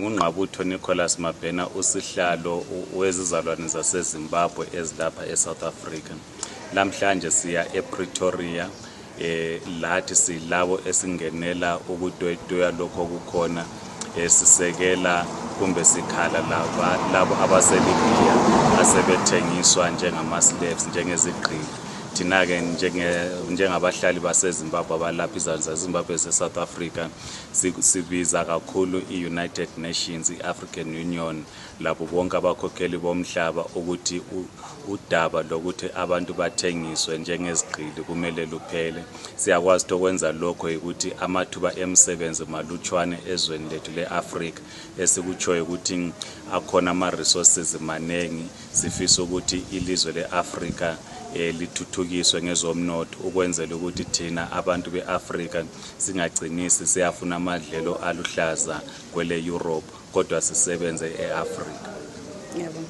Ngungqabutho Nicholas Mabhena usihlalo wezizalwane zaseZimbabwe ezilapha eSouth Africa. Lamhlanje siya ePretoria lathi silabo esingenela ukudwedwe lokho kukhona sisekela kumbe sikhala labo abaseLibya asebethengiswa njengama-slaves njengezigqili. Thina-ke njengabahlali baseZimbabwe abalapha izizalwane zaseZimbabwe eSouth Africa sibiza kakhulu i-United Nations, i-African Union, labo bonke abakhokheli bomhlaba ukuthi udaba lokuthi abantu bathengiswe njengezigqili kumele luphele. Siyakwazi ukwenza lokho ukuthi amathuba emisebenzi malutshwane ezweni lethu le-Afrika, esikutshoyo ukuthi akhona ama-resources manengi. Sifisa ukuthi ilizwe le-Afrika lithuthukiswe ngezomnotho ukwenzela ukuthi thina abantu be-Afrika singagcinisi siyafuna amadlelo aluhlaza kwele Europe kodwa sisebenze e-Afrika. Yebo.